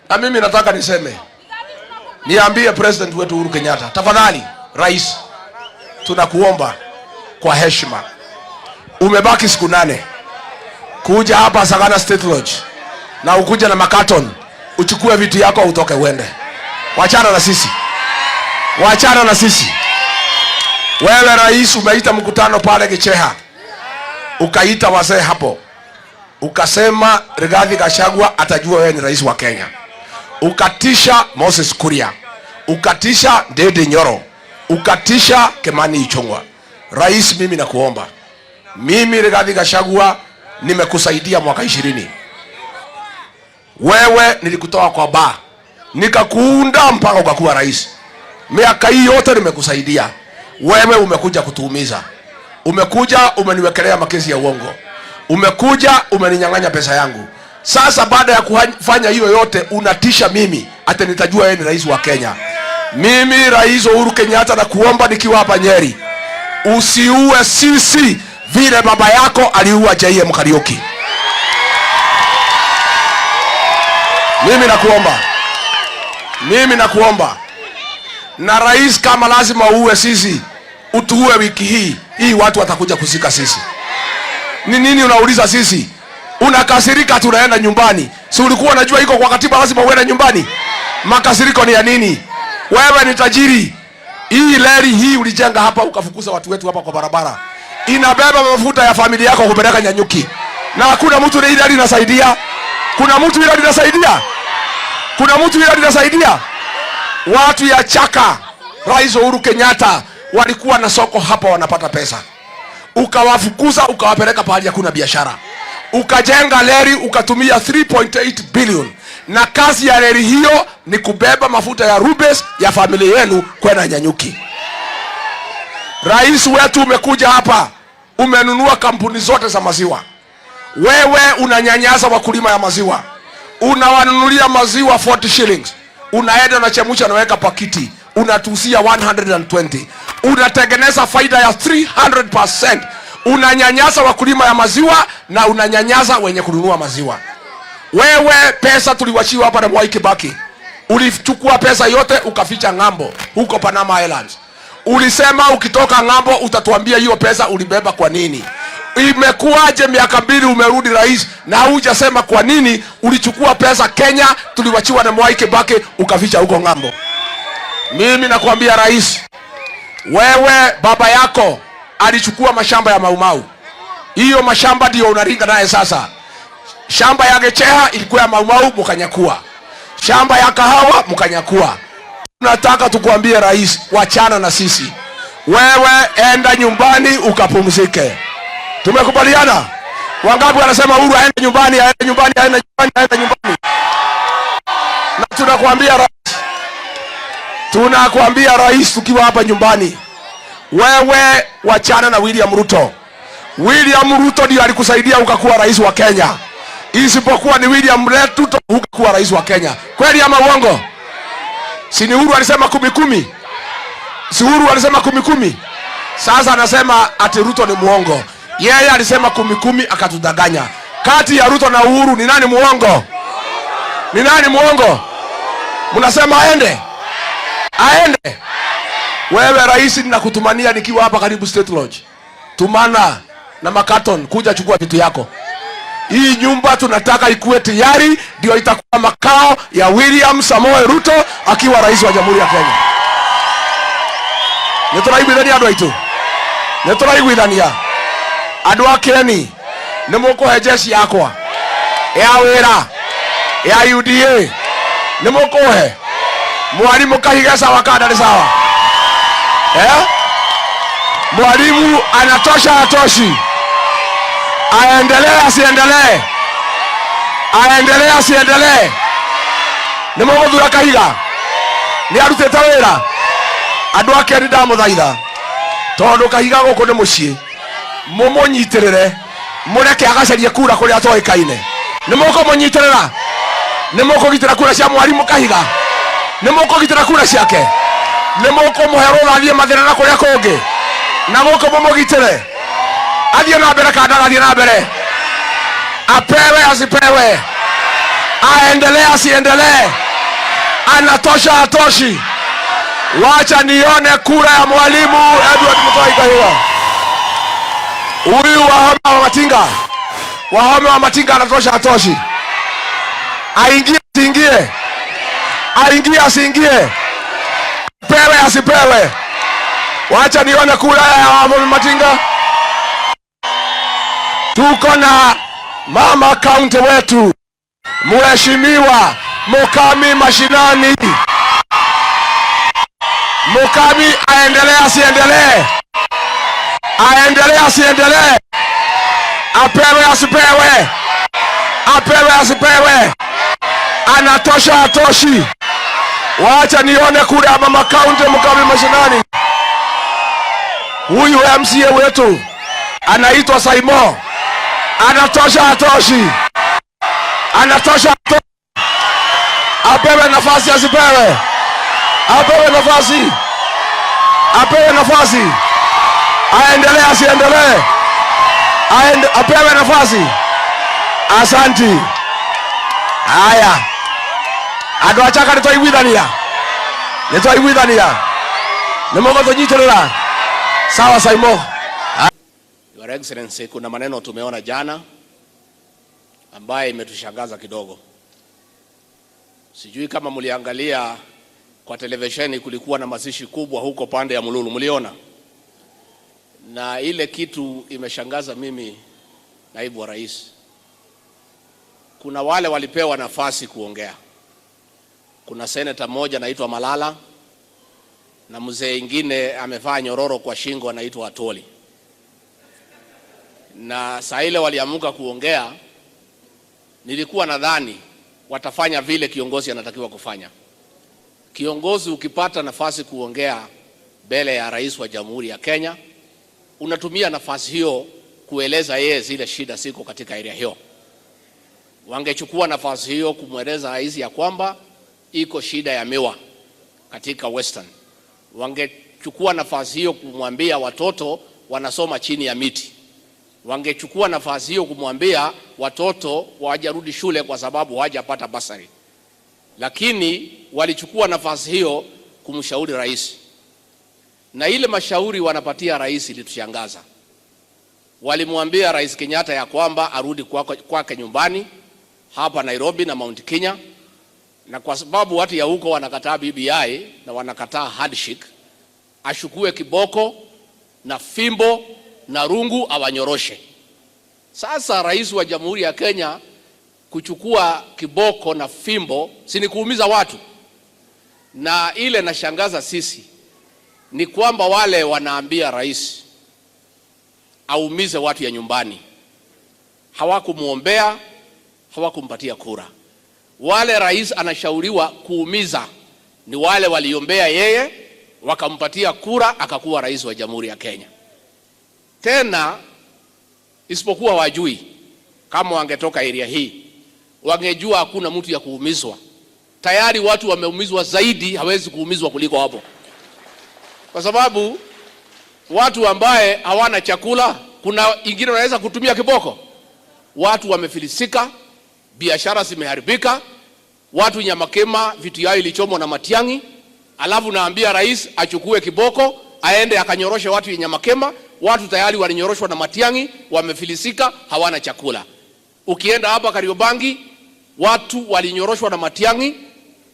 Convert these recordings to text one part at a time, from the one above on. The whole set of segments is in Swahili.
Na mimi nataka niseme, niambie President wetu Uhuru Kenyatta, tafadhali rais, tunakuomba kwa heshima, umebaki siku 8 kuja hapa Sagana State Lodge na ukuja na makaton, uchukue vitu yako utoke uende. Wachana na sisi, wachana na sisi. Wewe rais, umeita mkutano pale Gicheha, ukaita wazee hapo, ukasema Rigathi Gachagua atajua wewe ni rais wa Kenya. Ukatisha Moses Kuria, ukatisha Ndindi Nyoro, ukatisha Kimani Ichung'wa. Rais, mimi nakuomba, mimi Rigathi Gachagua nimekusaidia mwaka 20. Wewe nilikutoa kwa bar, nikakuunda mpaka ukakuwa rais. Miaka hii yote nimekusaidia. Wewe umekuja kutuumiza. Umekuja umeniwekelea makesi ya uongo. Umekuja umeninyang'anya pesa yangu. Sasa baada ya kufanya hiyo yote unatisha mimi ati nitajua wewe ni rais wa Kenya. Mimi Rais Uhuru Kenyatta nakuomba nikiwa hapa Nyeri, usiue sisi vile baba yako aliua JM Kariuki. Mimi nakuomba, mimi nakuomba. Na rais, kama lazima uue sisi, utuue wiki hii hii, watu watakuja kuzika sisi. Ni nini unauliza sisi? Unakasirika tunaenda nyumbani. Si ulikuwa unajua iko kwa katiba lazima uende nyumbani? Makasiriko ni ya nini? Wewe ni tajiri. Hii leri hii ulijenga hapa ukafukuza watu wetu hapa kwa barabara. Inabeba mafuta ya familia yako kupeleka Nyanyuki. Na hakuna mtu ile leri inasaidia. Kuna mtu ile inasaidia? Kuna mtu ile inasaidia? Watu ya Chaka, Rais Uhuru Kenyatta walikuwa na soko hapa wanapata pesa. Ukawafukuza ukawapeleka pahali hakuna biashara. Ukajenga leri ukatumia 3.8 billion. Na kazi ya leri hiyo ni kubeba mafuta ya Rubis ya familia yenu kwenda Nyanyuki. Rais wetu umekuja hapa, umenunua kampuni zote za maziwa. Wewe unanyanyasa wakulima ya maziwa. Unawanunulia maziwa 40 shillings. Unaenda unachemsha unaweka pakiti, unatusia 120. Unatengeneza faida ya 300%. Unanyanyasa wakulima ya maziwa na unanyanyasa wenye kununua maziwa. Wewe pesa tuliwachiwa hapa na Mwai Kibaki, ulichukua pesa yote ukaficha ng'ambo huko Panama Islands. Ulisema ukitoka ng'ambo utatuambia hiyo pesa ulibeba kwa nini. Imekuwaje miaka 2 umerudi rais na hujasema kwa nini ulichukua pesa Kenya tuliwachiwa na Mwai Kibaki ukaficha huko ng'ambo? Mimi nakwambia rais, wewe baba yako alichukua mashamba ya Mau Mau. Hiyo mashamba ndio unaringa naye sasa. Shamba ya Gicheha ilikuwa ya Mau Mau, mkanyakua. Shamba ya kahawa mkanyakua. Tunataka tukuambie rais, wachana na sisi. Wewe enda nyumbani ukapumzike. Tumekubaliana? Wangapi wanasema Uhuru aende nyumbani, aende nyumbani, aende nyumbani, aende nyumbani? Na tunakuambia rais, tunakuambia rais tukiwa hapa nyumbani, wewe wachana na William Ruto. William Ruto ndiye alikusaidia ukakuwa rais wa Kenya. Isipokuwa ni William Ruto ukakuwa rais wa Kenya. Kweli ama uongo? Si ni Uhuru alisema 10-10? Si Uhuru alisema 10-10? Sasa anasema ati Ruto ni muongo. Yeye alisema 10-10 akatudanganya. Kati ya Ruto na Uhuru ni nani muongo? Ni nani muongo? Mnasema aende? Aende? Wewe rais, ninakutumania nikiwa hapa karibu State Lodge. Tumana na makaton kuja chukua vitu yako. Hii nyumba tunataka ikuwe tayari, ndio itakuwa makao ya William Samoei Ruto akiwa rais wa Jamhuri ya Kenya. Nituraiguithania andu aitu? Nituraiguithania andu a Keni? Ni mukuhe jeshi yakwa ya wira ya UDA? Ni mukuhe mwalimu Kahiga sawa kada ni sawa? Mwalimu anatosha atoshi? Aendelee asiendelee? Aendelee asiendelee? Ni muguthura Kahiga? Ni arutite wira? Andu a Keni ndamuthaitha, tondu Kahiga guku ni mucii, mumunyitirire, mureke agacarie kura kuria atoikaine. Ni mukumunyitirira? Ni mukugitira kura cia mwalimu Kahiga? Ni mukugitira kura ciake? Ni mukumuhe rutha athie mathina na kuria kungi na guku mumugitire athie na mbere kana ndagathiĩ na mbere? Apewe asipewe? Aendelee asiendelee? Anatosha atoshi? Wacha nione kura ya Mwalimu Edward Mutahi Kahiga. Huyu Wahome wa Matinga, Wahome wa Matinga anatosha atoshi? Aingie asiingie? Aingie asiingie? Pewe asipewe? Wacha nione kura ya Wahome Matinga. Tuko na mama kaunti wetu, Mheshimiwa Mukami Mashinani. Mukami aendelee asiendelee? Aendelee asiendelee? Apewe asipewe? Apewe asipewe? Anatosha atoshi? Wacha nione kura ya mama kaunti Mukami Mashinani. Huyu MCA wetu anaitwa Saimo, anatosha atoshi? Anatosha atoshi? Apewe nafasi asipewe? Apewe nafasi, apewe nafasi, aendelee asiendelee? Apewe nafasi. Asanti. Haya, andũ a Chaka, nĩtwaiguithania, nĩtwaiguithania, nĩmũgũtũnyitĩrĩra. Sawa, Saimo. Your Excellency, kuna maneno tumeona jana ambaye imetushangaza kidogo. Sijui kama mliangalia kwa televisheni, kulikuwa na mazishi kubwa huko pande ya Mululu, mliona? Na ile kitu imeshangaza mimi, naibu wa rais, kuna wale walipewa nafasi kuongea. Kuna seneta mmoja anaitwa Malala na mzee ingine amevaa nyororo kwa shingo anaitwa Atwoli. Na saa ile waliamuka kuongea, nilikuwa nadhani watafanya vile kiongozi anatakiwa kufanya. Kiongozi ukipata nafasi kuongea mbele ya rais wa Jamhuri ya Kenya, unatumia nafasi hiyo kueleza yeye zile shida ziko katika area hiyo. Wangechukua nafasi hiyo kumweleza rais ya kwamba iko shida ya miwa katika Western. Wangechukua nafasi hiyo kumwambia watoto wanasoma chini ya miti. Wangechukua nafasi hiyo kumwambia watoto hawajarudi shule kwa sababu hawajapata basari. Lakini walichukua nafasi hiyo kumshauri rais, na ile mashauri wanapatia rais ilitushangaza. Walimwambia Rais Kenyatta ya kwamba arudi kwake nyumbani hapa Nairobi na Mount Kenya, na kwa sababu watu ya huko wanakataa BBI na wanakataa handshake, achukue kiboko na fimbo na rungu awanyoroshe. Sasa rais wa Jamhuri ya Kenya kuchukua kiboko na fimbo si ni kuumiza watu? Na ile nashangaza sisi ni kwamba wale wanaambia rais aumize watu ya nyumbani, hawakumuombea, hawakumpatia kura. Wale rais anashauriwa kuumiza ni wale waliombea yeye wakampatia kura akakuwa rais wa Jamhuri ya Kenya. Tena isipokuwa wajui, kama wangetoka area hii wangejua hakuna mtu ya kuumizwa. Tayari watu wameumizwa zaidi, hawezi kuumizwa kuliko hapo, kwa sababu watu ambaye hawana chakula, kuna ingine wanaweza kutumia kiboko. Watu wamefilisika, biashara zimeharibika, watu Nyamakema vitu yao ilichomwa na Matiang'i, alafu naambia rais achukue kiboko aende akanyoroshe watu ya Nyamakema. Watu tayari walinyoroshwa na Matiang'i, wamefilisika, hawana chakula. Ukienda hapa Kariobangi, watu walinyoroshwa na Matiang'i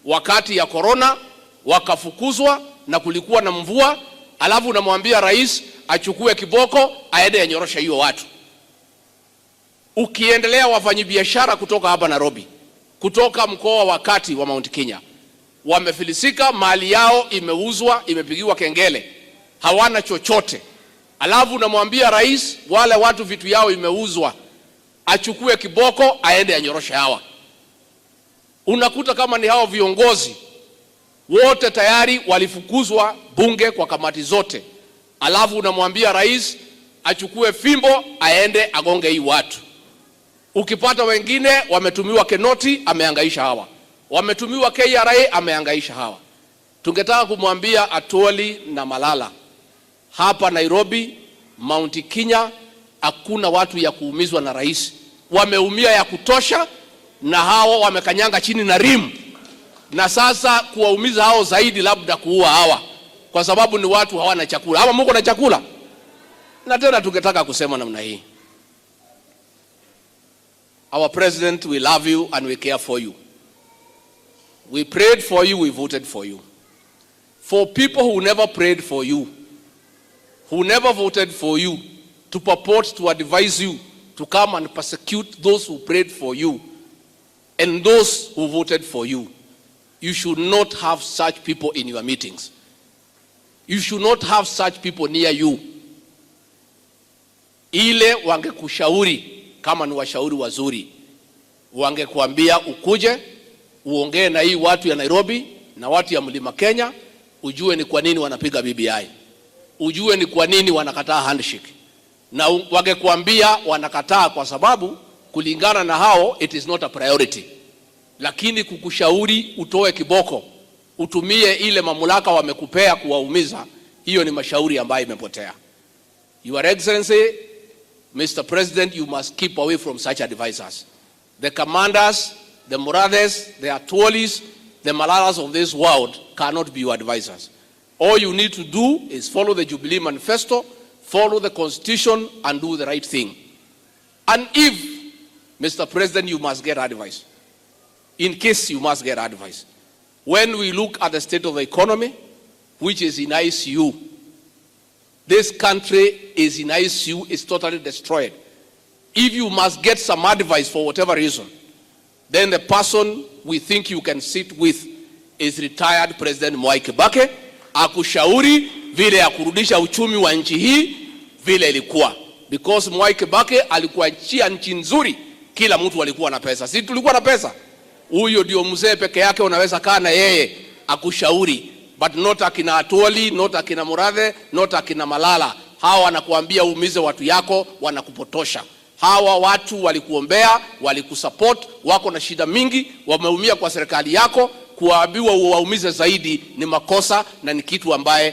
wakati ya corona, wakafukuzwa na kulikuwa na mvua, alafu unamwambia rais achukue kiboko aende anyoroshe hiyo watu. Ukiendelea, wafanyabiashara kutoka hapa Nairobi, kutoka mkoa wa kati wa Mount Kenya wamefilisika, mali yao imeuzwa, imepigiwa kengele, hawana chochote. Alafu unamwambia rais wale watu vitu yao imeuzwa, achukue kiboko aende anyoroshe hawa. Unakuta kama ni hao viongozi wote tayari walifukuzwa bunge kwa kamati zote, alafu unamwambia rais achukue fimbo aende agonge hii watu. Ukipata wengine wametumiwa Kinoti, amehangaisha hawa, wametumiwa KRA, amehangaisha hawa. Tungetaka kumwambia Atwoli na Malala, hapa Nairobi, Mount Kenya, hakuna watu ya kuumizwa na rais. Wameumia ya kutosha. na hao wamekanyanga chini na rimu, na sasa kuwaumiza hao zaidi, labda kuua hawa, kwa sababu ni watu hawana chakula. Ama muko na chakula? Na tena tungetaka kusema namna hii, our president, we love you and we care for you. We prayed for you, we voted for you. For people who never prayed for you, who never voted for you, to purport to advise you to come and persecute those who prayed for you and those who voted for you, you should not have such people in your meetings. You should not have such people near you. Ile wangekushauri kama ni washauri wazuri, wangekuambia ukuje uongee na hii watu ya Nairobi na watu ya Mlima Kenya, ujue ni kwa nini wanapiga BBI, ujue ni kwa nini wanakataa handshake, na wangekuambia wanakataa kwa sababu kulingana na hao it is not a priority, lakini kukushauri utoe kiboko, utumie ile mamlaka wamekupea kuwaumiza, hiyo ni mashauri ambayo imepotea. Your Excellency, Mr. President, you must keep away from such advisors. The commanders, the Murathes, the Atwolis, the Malalas of this world cannot be your advisors. All you need to do is follow the Jubilee Manifesto, follow the Constitution, and do the right thing. And if, Mr. President, you must get advice, in case you must get advice, when we look at the state of the economy, which is in ICU, this country is in ICU, is totally destroyed. If you must get some advice for whatever reason, then the person we think you can sit with is retired President Mwai Kibaki, akushauri vile ya kurudisha uchumi wa nchi hii vile ilikuwa, because Mwai Kibaki alikuachia nchi nzuri, kila mtu alikuwa na pesa. Si tulikuwa na pesa? Huyo ndio mzee peke yake unaweza kaa na yeye akushauri, but not akina Atwoli, not akina Murathe, not akina Malala. Hawa wanakuambia uumize watu yako, wanakupotosha. Hawa watu walikuombea, walikusupport, wako na shida mingi, wameumia kwa serikali yako. Kuwaambiwa uwaumize zaidi ni makosa na ni kitu ambaye